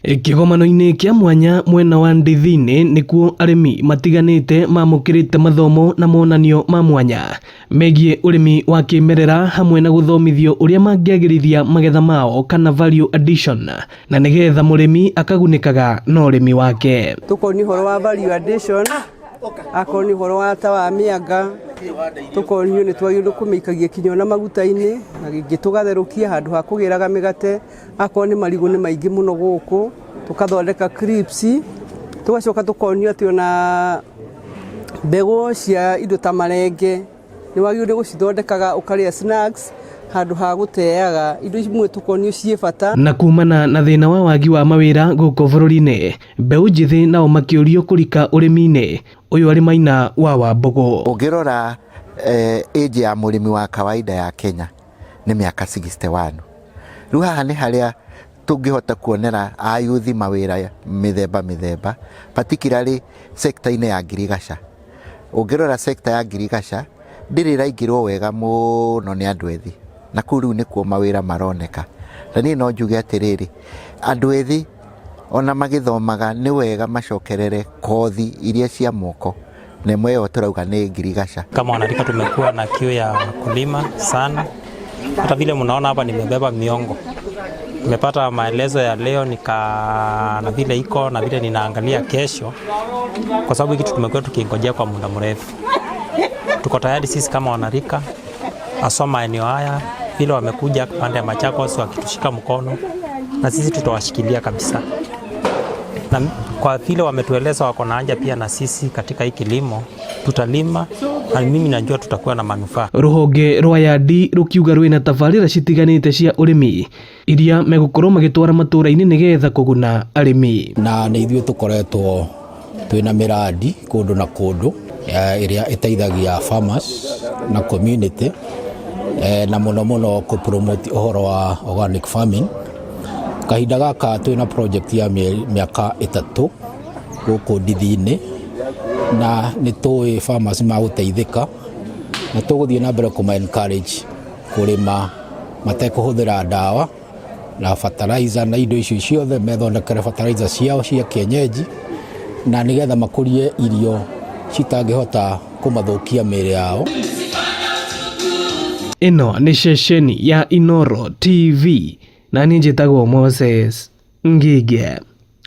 Kĩgomano-inĩ kĩa mwanya mwena wa Ndithini nĩkuo arĩmi matiganĩte mamũkĩrĩte mathomo na monanio ma mwanya megiĩ ũrĩmi wa kĩmerera hamwe na gũthomithio ũrĩa mangĩagĩrithia magetha mao kana value addition na nĩgetha mũrĩmi akagunĩkaga na ũrĩmi wake. Tukonio ũhoro wa value addition, akorwo nĩ ũhoro wa ta wa mĩanga, tũkonio nĩ twagĩrĩirwo kũmĩikagia kinya ona maguta-inĩ na rĩngĩ tũgatherũkia handũ ha kũgĩraga mĩgate. Akorwo nĩ marigũ nĩ maingĩ mũno gũkũ, tũkathondeka crisps, tũgacoka tũkonio atĩ ona mbegũ cia indo ta marenge nĩ wagĩrĩirwo nĩ gũcithondekaga ũkarĩa snacks handũ ha gũteaga. Indo imwe tũkonio ciĩ bata. Na kumana na thĩna wa wagi wa mawĩra gũkũ bũrũri-inĩ, mbeũ njĩthĩ nao makĩũrio kũrika ũrĩmi-inĩ, ũyũ arĩ Maina wa Wambũgũ. Ũngĩrora age ya mũrĩmi wa kawaida ya Kenya nĩ mĩaka 61. Rĩu haha nĩ harĩa tũngĩhota kuonera ayuthi mawĩra mĩthemba mĩthemba, particularly sector-inĩ ya ngirigaca. Ũngĩrora sector ya ngirigaca ndĩrĩ ĩraingĩrwo wega mũno nĩ andũ ethĩ, na kũu rĩu nĩkuo mawĩra maroneka. Na niĩ no njuge atĩrĩrĩ, andũ ethĩ ona magĩthomaga nĩ wega macokerere kothi iria cia moko, na ĩmwe ĩyo tũrauga nĩ ngirigaca. Kama wanarika tumekuwa na kiu ya kulima sana. Hata vile mnaona hapa nimebeba miongo. Nimepata maelezo ya leo nika na vile iko na vile ninaangalia kesho, kwa sababu kitu tumekuwa tukingojea kwa muda mrefu. Tuko tayari sisi kama wanarika haswa maeneo haya, vile wamekuja pande ya Machakos wakitushika mkono, na sisi tutawashikilia kabisa, na kwa vile wametueleza wako na haja pia na sisi katika hii kilimo, tutalima na mimi najua tutakuwa na manufaa. Rũhonge rwa Yandi rũkiuga rwĩna tabarĩra citiganĩte cia ũrĩmi iria megũkorwo magĩtwara matũra-inĩ nĩgetha kũguna arĩmi. Na nĩ ithuĩ tũkoretwo twĩna mĩrandi kũndũ na kũndũ ĩrĩa ĩteithagia farmers na community, na mũno mũno kũ promote ũhoro wa organic farming. Kahinda gaka twĩna project ya mĩaka 3 gũkũ Ndithi-inĩ, na nĩ tũĩ farmers magũteithĩka, na tũgũthiĩ na mbere kũma encourage kũrĩma matekũhũthĩra ndawa na fertilizer na indo icio ciothe, methondekere fertilizer ciao cia kienyeji, na nĩgetha makũrie irio citangĩhota kũmathũkia mĩĩrĩ yao. Ĩno nĩ ceceni ya Inooro TV na niĩ njĩtagwo Moses Ngige.